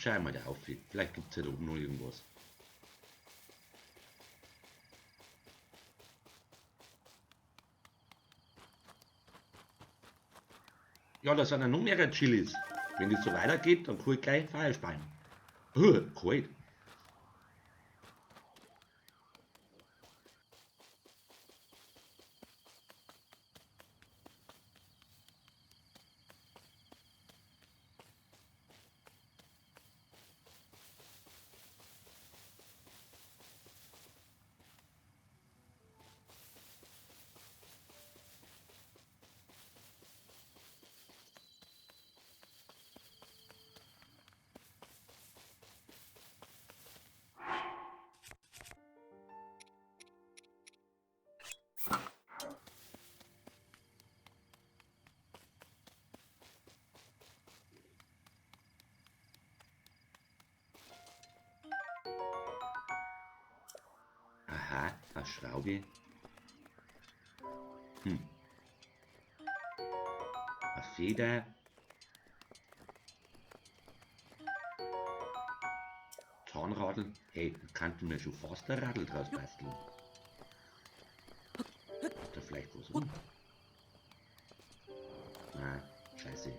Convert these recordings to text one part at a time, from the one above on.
Schau mal da auf, vielleicht gibt es ja da oben noch irgendwas. Ja, da sind ja noch mehrere Chilis. Wenn das so weitergeht, dann kann ich gleich Feuer speien. Kalt. Aha, eine Schraube. Eine Feder. Zahnradl. Hey, da könnten wir schon fast ein Radl draus basteln. Ist da vielleicht was rum? Na, scheiße.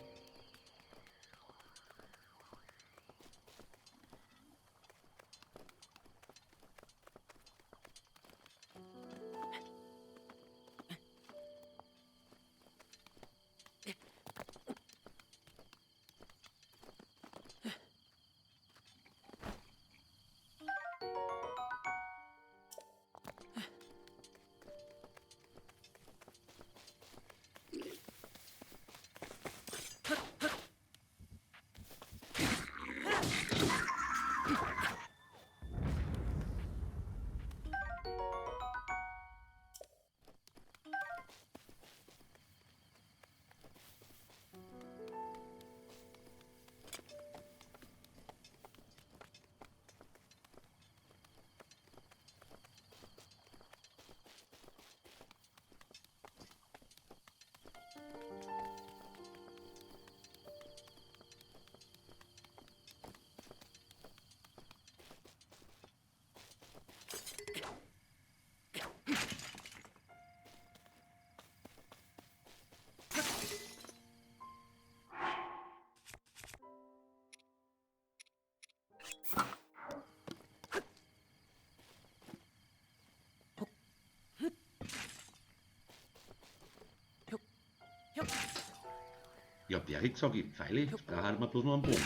Ja, Berik, sag ich, Pfeile, jetzt brauchen wir bloß noch einen Bogen.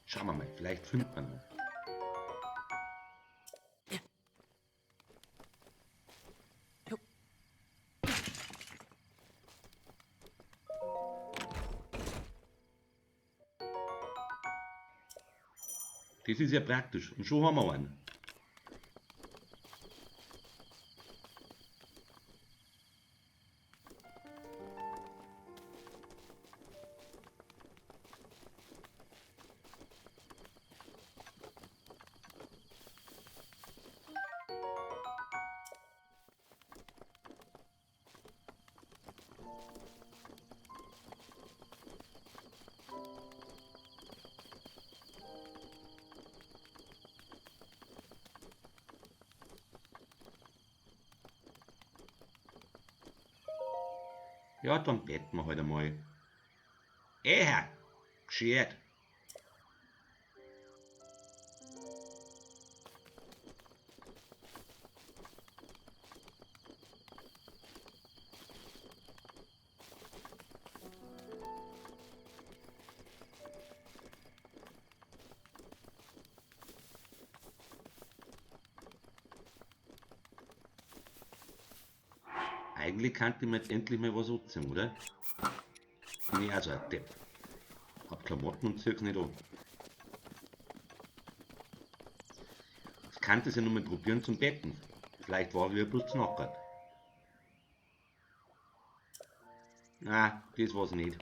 Schauen wir mal, vielleicht findet man noch. Das ist ja praktisch. Und schon haben wir einen. Ja, dann betten wir halt einmal. Eher! Geschert! Eigentlich könnte ich mir jetzt endlich mal was anziehen, oder? Bin ich auch so ein Depp. Hab Klamotten und Zeugs nicht an. Das könnte ich ja nur mal probieren zum Betten. Vielleicht war ich ja bloß knackert. Na, das war's nicht.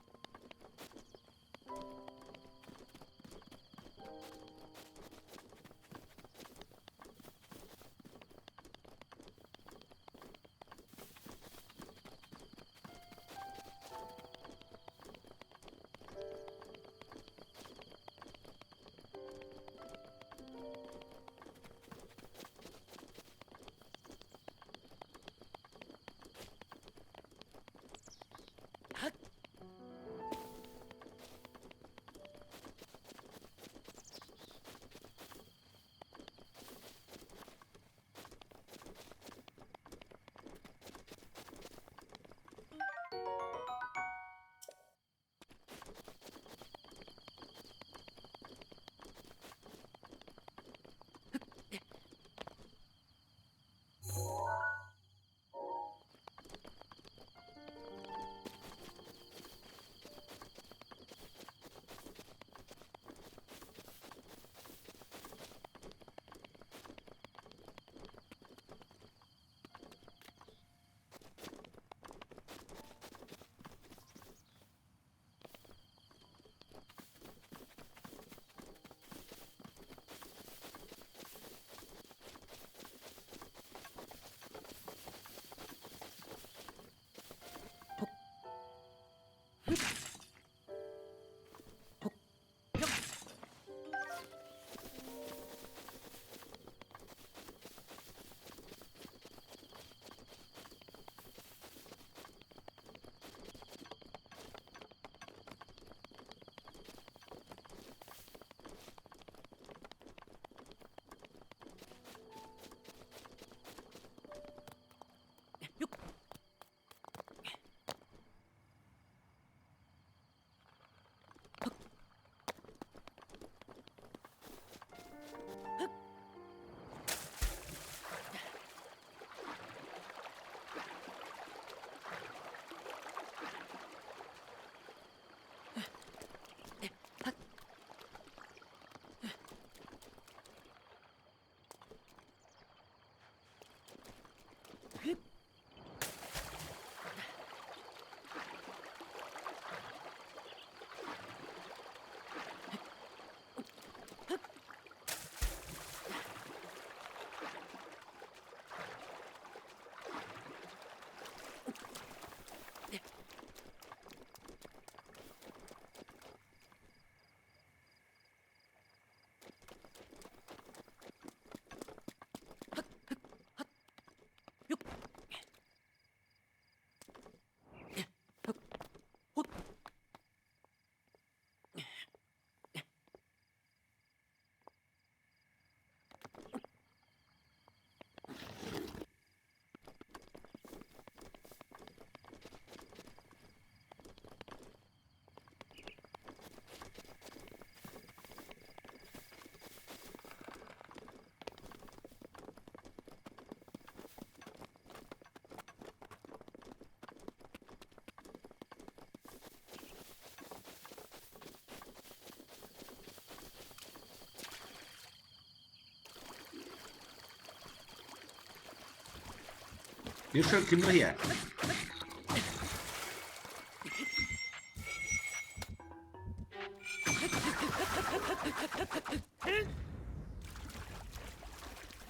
Michel, komm nur her.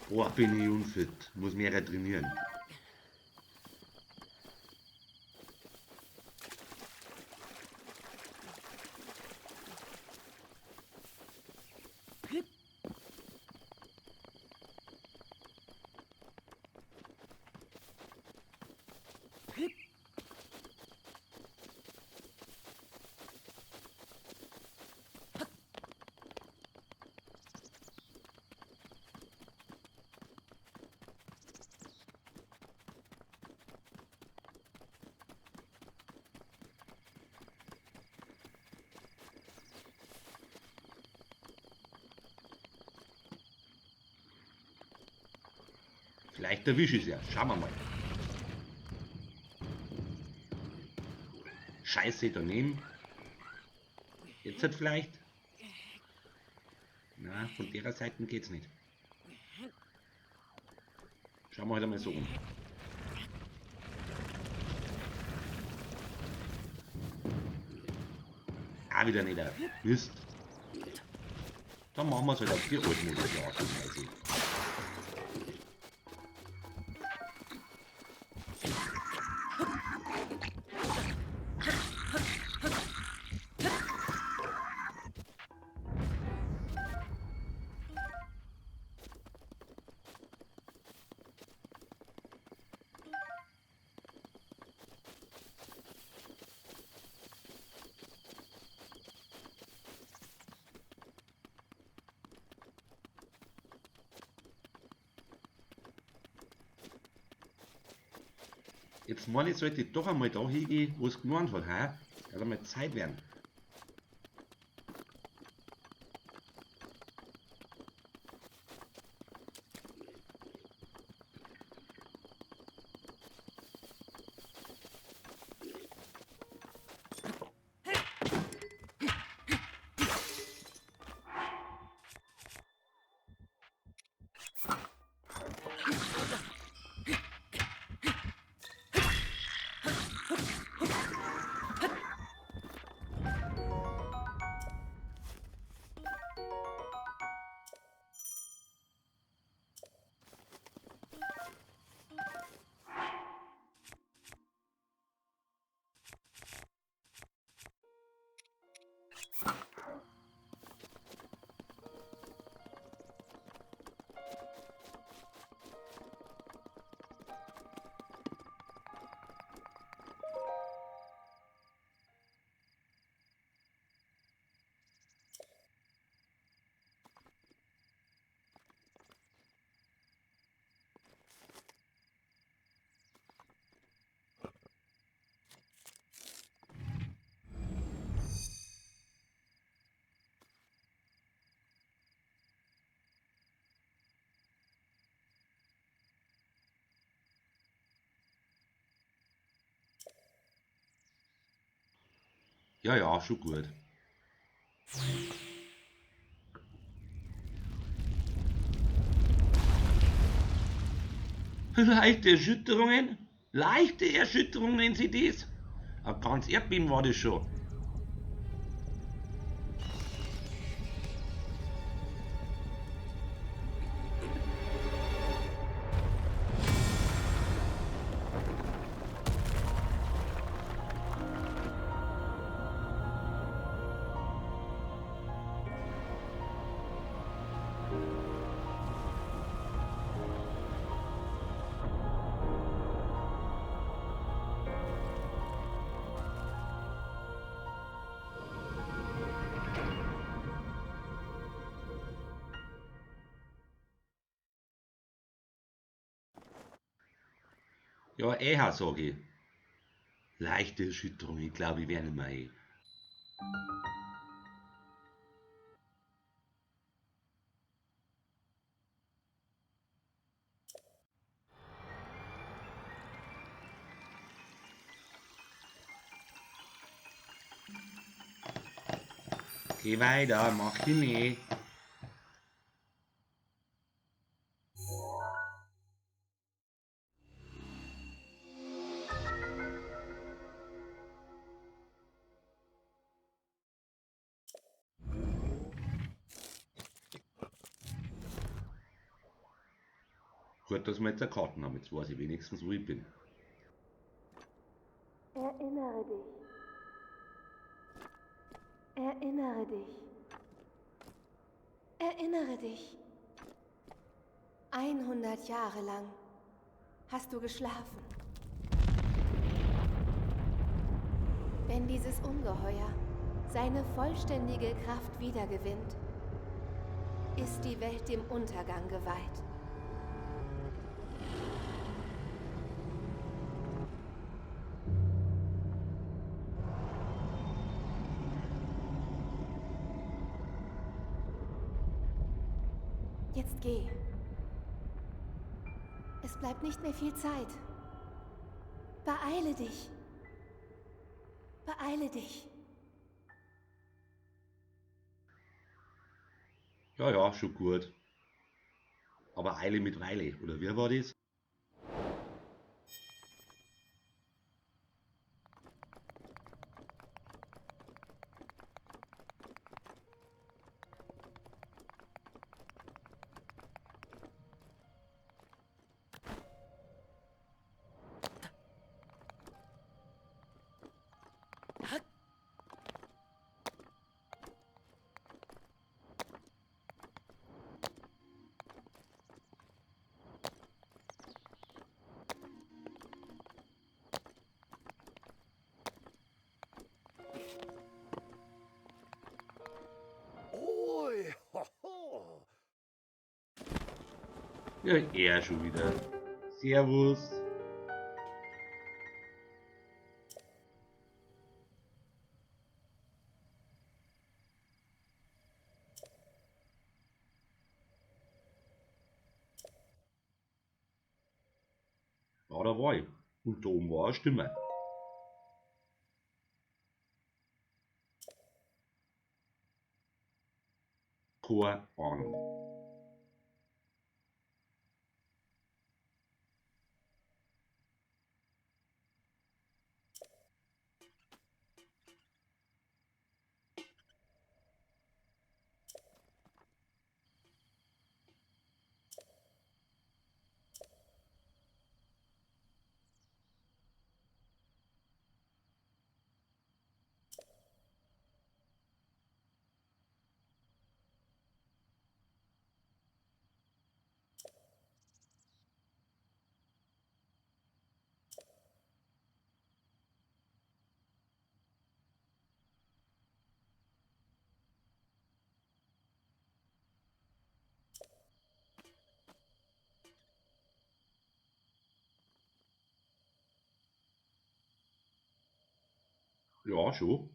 Boah, bin ich unfit. Muss mehr trainieren. Vielleicht erwische ich es ja. Schauen wir mal. Scheiße, daneben. Jetzt halt vielleicht. Na, von der Seite geht's nicht. Schauen wir halt einmal so um. Ah, wieder nicht. Mist. Dann machen wir es halt auf die altmodische Art und Weise. Jetzt meine ich, sollte ich doch einmal da hingehen, wo es gemeint hat, hä? Ja, einmal Zeit werden. Ja, ja, schon gut. Leichte Erschütterungen? Leichte Erschütterungen nennen Sie das? Ein ganz Erdbeben war das schon. Ja, eher, sag ich. Leichte Erschütterung, ich glaube, ich werde nicht mehr hin. Geh weiter, mach dich nicht. Gut, dass wir jetzt eine Karte haben. Jetzt weiß ich wenigstens, wo ich bin. Erinnere dich. Erinnere dich. Erinnere dich. 100 Jahre lang hast du geschlafen. Wenn dieses Ungeheuer seine vollständige Kraft wiedergewinnt, ist die Welt dem Untergang geweiht. Jetzt geh. Es bleibt nicht mehr viel Zeit. Beeile dich. Beeile dich. Ja, ja, schon gut. Aber Eile mit Weile, oder wie war das? Oi, ho, ho. Ja, er schon wieder. Servus. Ja, da war ich. Und da oben war eine Stimme. Keine Ahnung. Ja, schon.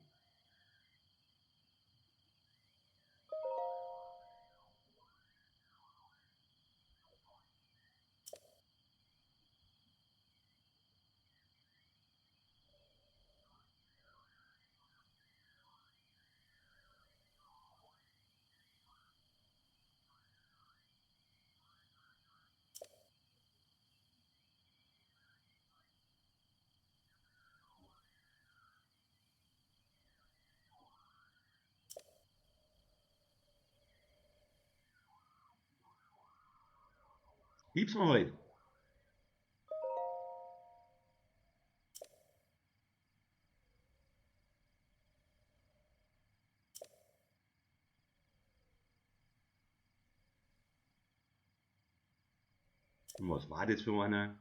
Gib's mir halt. Und was war das für einer?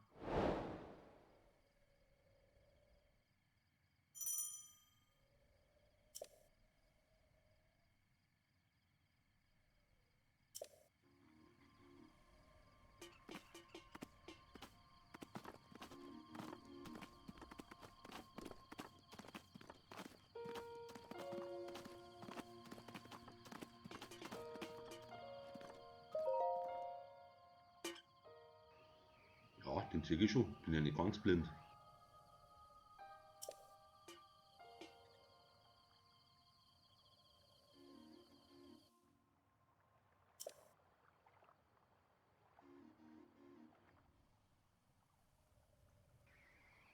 Ja, den sehe ich schon. Bin ja nicht ganz blind.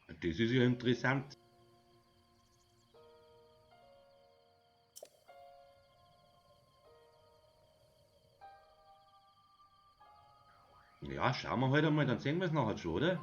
Das ist ja interessant. Ja, Ja, schauen wir halt einmal, dann sehen wir es nachher schon, oder?